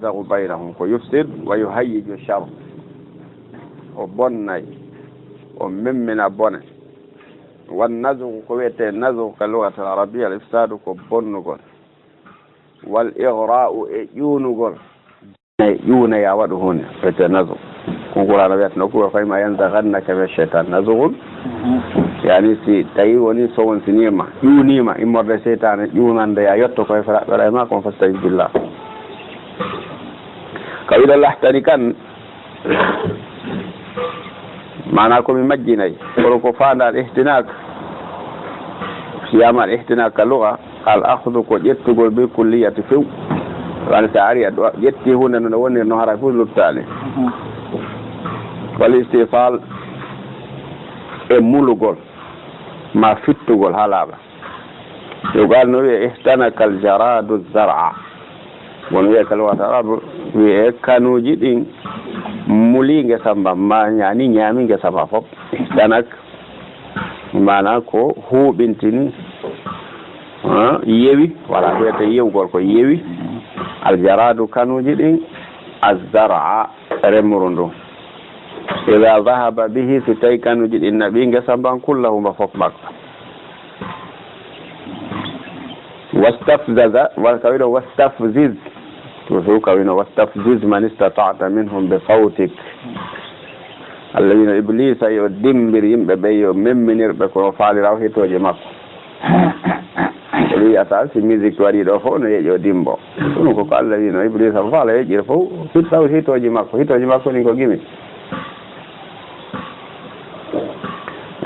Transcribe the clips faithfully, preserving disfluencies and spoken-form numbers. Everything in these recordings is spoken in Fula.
يزغ بينهم ko يفسد ويهيج الشر. O bonnay, o memmina bone. والنزغ ko wiyetee nazgu ka lugatal arabiyya, al ifsadu ko bonnugol. والإغراء e ƴuunugol. E ƴuuna ya waɗu huunde, wiyetee nazgu. Ko Qur'aana wiyata no ko, فإما ينزغنك من الشيطان نزغ. Yani si tawi woni so won si niima, ƴuuniima, immorde seytaane, ƴuunande ya yotto ko e feraɓɓere e maa kon, فاستعذ بالله. Ka wiɗo lahtani kan, maanaa ko mi majjinay, kono ko faandaal ihtinaak. Si wiyaama al ihtinaak ka luga, al akhdu ko ƴettugol bil kulliyati few. Wano si a ari a ɗo-, ƴetti huunde no nde woniri no hara fof luttaali. Wal istisal e mulugol, ma fittugol haa laaɓa. Yuqaal no wiye, ihtanaka al jaradu zar'a. Won wiye ka lugatal arab, wiye kanuuji ɗin muli ngesa mba, ma ñaani ñaami ngesa mba fof. Ihtanak, maanaa ko huuɓintini, ah, yewi, wala wiyete yewgol ko yewi. Al jaradu kanuuji ɗin, az zar'a remru ndu. Ida dhahaba bihi, si tawi kanuuji ɗin naɓi ngesa mban, kullahu mba fof makko. Wastafzaza, wal ka wiɗo wastafziz. Toujours ka wino wastafziz man istata'ta minhum bi sawtik. Allah wino Ibliisa yo dimmbir yimɓe ɓe, yo memminir ɓe ko faalira o hitooji makko. Ɓe wiyata si musique waɗi ɗo fof no yeƴo dimbo. Ɗum ko ko Allah wino Ibliisa fof ala yeƴƴir fof hit-, taw hitooji makko. Hitooji makko ɗin ko gimi.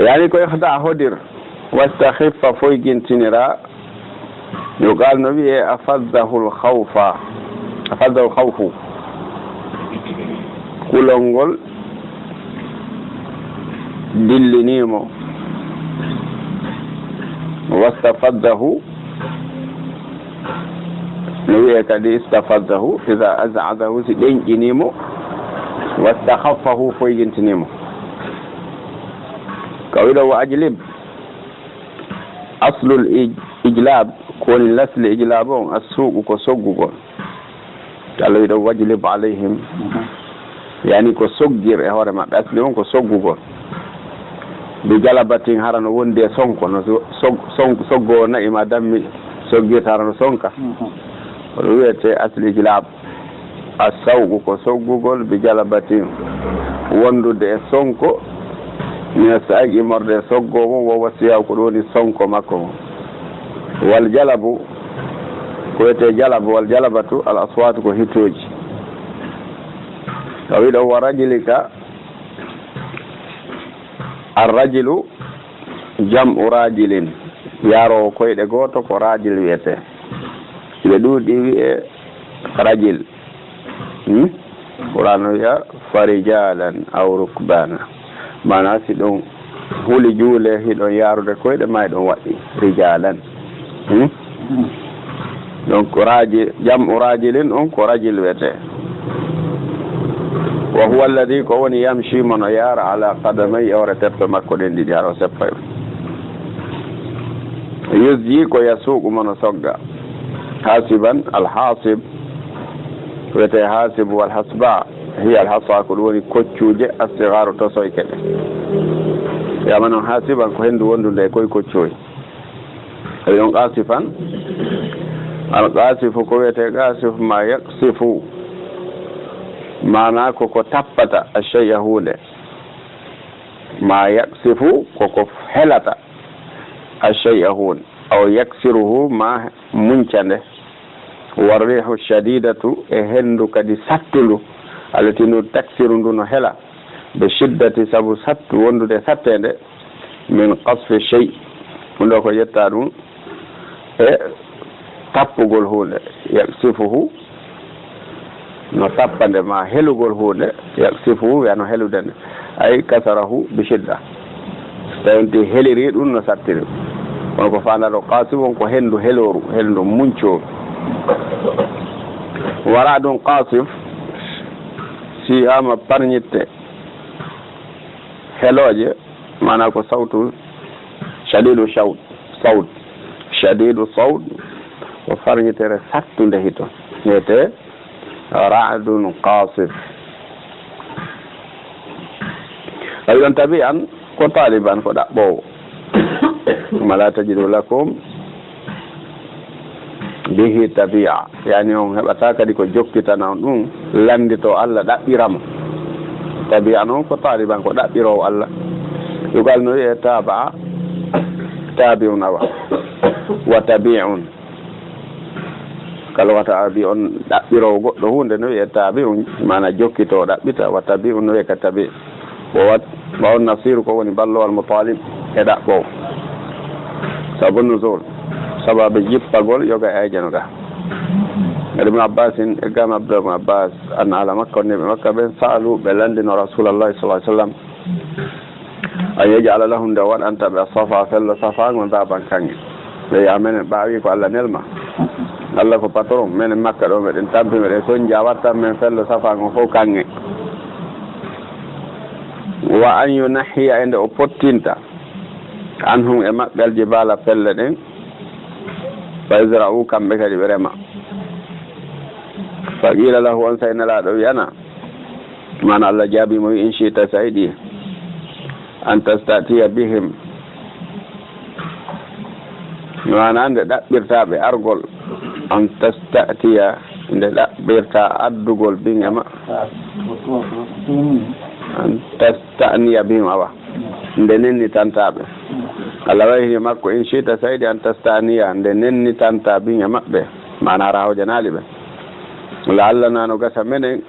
Yani ko ikhda hodir, wastakhiffa foygintinira, yuqal no wiye afaddahu al-khawfa, afaddahu al-khawfu, kulol ngol dillinimo, wastafaddahu, no wiye kadi istafaddahu, ida az'adahu, si ɗenƴinimo, wastakhaffahu, foygintinimo. Ka wiɗo wa ajlib, aslul ij-, ijlab, ko woni lasli ijlab on, assuuqu ko soggugol. Allah wiɗo wajlib alayhim. Yani ko soggir e hoore maɓɓe. Asli on ko soggugol. Bi jalabatin, hara no wondi e sonko, no so-, sog-, sog-, soggo o na'i ma dammi soggirta hara no sonka. Ko ɗum wiyete asli ijlab. Assawqu ko soggugol bi jalabatin, wondude e sonko, mina saiq, immorde e soggo mum, wo wasiyaw ko ɗum woni sonko makko ngon. Wal jalabu, ko wiyete jalabu, wal jalabatu, al aswatu ko hitooji. Tawi ɗo wa rajulika, ar-rajulu jam'u rajilin, yaroowo koyɗe gooto ko rajil wiyete. Ɓe ɗuuɗi wiye rajil. Hmm? Qur'an no wiya farijalan aw rukbana. Maanaa si ɗon huli juule, hiɗon yaarude koyɗe ma, hiɗon waɗi rijalan. Hmm? Donc, raji-, jam'u rajilin on ko rajil wiyete. Wa huwa alladhi, ko woni, yamshi, mo no yaara, ala qadamay, e hoore teppe makko ɗen ɗiɗi, hara o seppay. Yuzji, ko yasuuqu, mo no sogga. Hasiban, al hasib, wiyete hasib, wal hasba, hiya al hasa, ko ɗum woni koccuuje, as-sigharu, tosoyke ɗe. Wiyaama noon hasiban ko henndu wondude e koye koccoy. Tawi ɗon qasifan. Al qasifu ko wiyetee qasif ma yaqsifu. Maanaa ko ko tappata ash-shay'a huunde. Ma yaqsifu ko ko helata ash-shay'a huunde. Aw yaksiruhu ma munca nde. Wa rihu shadidatu e henndu kadi sattundu. Allati ndu taksiru ndu no hela. Bi shiddati sabu sattu wondude e satteende. Min qasfi shay. Ɗum ɗo ko yetta ɗum e tappugol huunde. Yaqsifuhu no tappa nde ma helugol huunde. Yaqsifuhu wiya no helude nde. Ay kasarahu bi shidda. So tawi on ti heliri ɗum no sattiri. Kono ko faandaɗo qasif on ko henndu helooru, henndu muncooru. Wara ɗum qasif si ama parñitte helooje. Maanaa ko sawtu, shadidu shawt, sawt, shadidu sawt, ko farñitere sattunde hito. Wiyete رعد قاصف. Tawi ɗon tabi'an ko taliban, ko ɗaɓɓoowo. ثم لا تجد لكم به تبيعا. Yani on heɓata kadi ko jokkitana on ɗum, lanndito Allah, ɗaɓɓira mo. Tabi'an on ko taliban, ko ɗaɓɓiroowo Allah. Yuqal no wi'e taba'a, tabi'un awa. Wa tabi'un. Kala wata abi on ɗaɓɓiroowo goɗɗo huunde no wi'e tabi'un, maana jokkitoo ɗaɓɓita, wa tabi'un no wi'e ka tabi'. Wa, wa on nasiru ko woni ballowal mo talib e ɗaɓɓoowo. Sabu nuzul, sababu jippagol yoga e ayjano ga. Ibn Abbas in, e gam Abdullah ibn Abbas, an ala Makka, on neɓe Makka ɓen, sa'alu, ɓe lanndino Rasulallahi sallallahu alaihi wasallam, an yaj'ala lahum, nde o waɗanta ɓe Safa, fello Safa ngon, dahaban, kaŋŋe. Ɓe wi'a, menen ɓaawi ko Allah nelma. Allah ko patron, menen Makka ɗo meɗen tampi, meɗen sonja, wattan men fello Safa ngon fof kaŋŋe. Wa an yunahhiya, e nde o pottinta, anhum, e maɓɓe, aljibala, pelle ɗen, fa yuzra'u, kamɓe kadi ɓe rema. Fa qila lahu, on saa'i Nelaaɗo wi'ana, maana Allah jaabii mo, wi, in shi'ta, si a yiɗi, an tasta'tiya bihim, maana nde ɗaɓɓirta ɓe argol, an tasta'tiya, nde ɗaɓɓirta addugol bihim e ma-, an tasta'niya bihim, awa, nde nennitanta ɓe. Allah wayhini makko, in shi'ta, si a yiɗi, an tasta'niya, nde nennitanta bihim e maɓɓe, maana hara hawjanaali ɓe. La'allana, no gasa menen,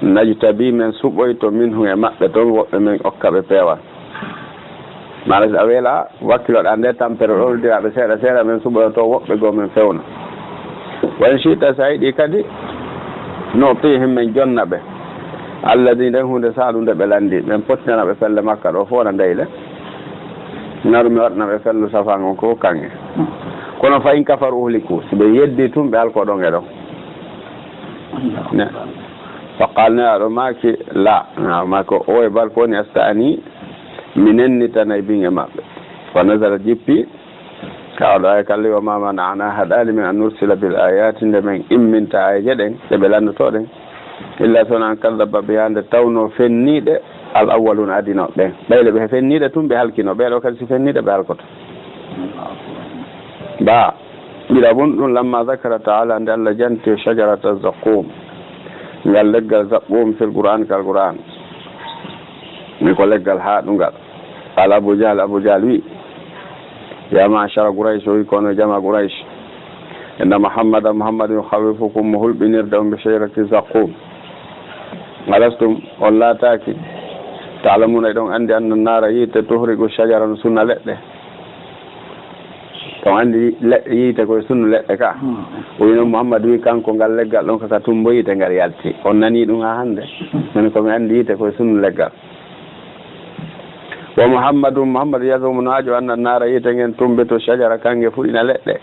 najtabi, men suɓoyto, minhum, e maɓɓe toon, woɓɓe men okka ɓe peewal. Maana si a weela, wakkiloɗaa nde tampere, ɗowlitiraaɓe seeɗa seeɗa, men suɓoyto woɓɓe goo men fewna. Wa in shi'ta, si a yiɗi kadi, nu'tihim, men jonna ɓe. Alladhi, nden huunde sa'alu nde ɓe lanndi, men pottinana ɓe pelle Makka ɗo fof na ndey le. Naru mi waɗana ɓe fello Safa ngon ko kaŋŋe. Kono fa in kafaru uhliku, si ɓe yeddi tun ɓe halko ɗon e ɗon. Ne. Fa qala, Nelaaɗo maaki, la, na, maaki o e bal ko woni asta'ni, mi nennitanay bihim e maɓɓe. Fa nazala, jippi, ka oɗo aaya kalli, wa ma mana'ana, haɗaali men, an nursila bil ayati, nde men imminta aayeeje ɗen, ɗe ɓe lanndotoo ɗen. Illa so wonaa an kaddaba biha, nde tawnoo fenniiɗe, al awwaluna, adinooɓe ɓen. Ɓay le ɓe fenniiɗe tun, ɓe halkinoo. Ɓee ɗoo kadi si fenniiɗe, ɓe halkoto. Ba, ɗiɗaɓun ɗun, lamma zakara ta'ala, nde Allah janti, shajarata zaqqum, ngal leggal zaqqum, fil Qur'an, kal Qur'an. Mi ko leggal haaɗungal. Qala Abu Jahl, Abu Jahl wi, ya ma'shara Quraysh, o wi, kono jama Quraysh, inna Muhammadan, Muhammad, yukhawwifukum, mo hulɓinirde on, bi shajarati zaqqum. Alastum, on laataaki, ta'lamuna, eɗon anndi, anna naara, yiite, tuhriqu shajara, no sunna leɗɗe. On anndi leɗɗe, yiite koye sunnu leɗɗe ka. Hmm. O wi noon Muhammad wi kanko ngal leggal ɗon kaka tumbo yiite ngal yalti. On nanii ɗum haa hannde? Min ko mi anndi yiite koye sunnu leggal. Wa Muhammadun, Muhammad, yazumu, no haaju anna naara, yiite ngen tumbito shajara, kanŋe fuɗina leɗɗe.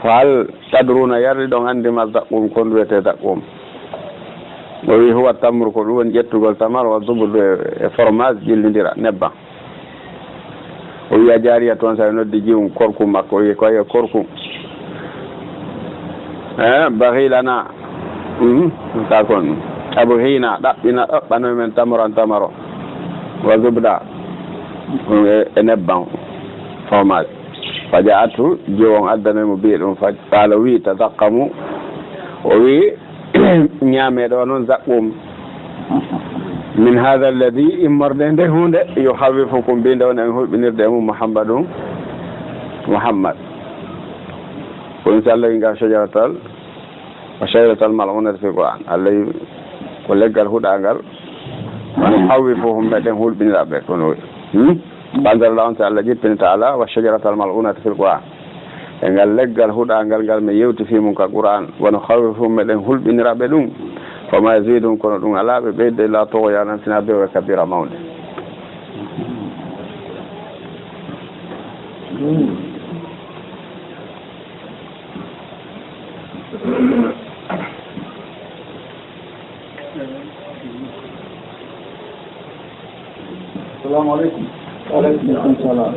Fa hal tadruna, yarli ɗon anndi ma zaqqum, ko ndu wiyetee zaqqum? O wi huwa tamru, ko ɗum woni ƴettugol tamaro, wa zubdu e, e fromage ƴillindira nebbam. O wiya jaariya toon, so a noddi jiwum korkum makko, o wiya ko ayo korkum. Eh, bahi lana. Mhm, ka kon. Abghina, ɗaɓɓina, ɗaɓɓanoy men tamaran tamaro. Wa zubda. E, e nebbam. Fromage. Fa ja'atu, jiwon addanoy mo biye ɗum. Fa qala, o wi, tazaqqamu. O wi, ñaamee ɗo noon zaqqum. Min hadha alladhi, immorde nde huunde, yukhawwifukum, biinde on en hulɓinirde e mum, Muhammadun, Muhammad. Ko inshallah, inga shajaratal, wa shajaratal mal'unata fil Qur'an. Allah wi ko leggal huɗaangal, wa nukhawwifuhum, meɗen hulɓinira ɓe, kono, hmm? Ɓanndere la on, si Allah jippini ta'ala, wa shajaratal mal'unata fil Qur'an. E ngal leggal huɗaangal ngal mi yewti fii mum ka Qur'an, wa nukhawwifuhum, meɗen hulɓinira ɓe ɗum. Fama yazidum, kono ɗum alaa ɓe ɓeyde, illa tughyanan, sinaa bewre kabira mawnde. Assalamu alaikum. Wa alaikum salam.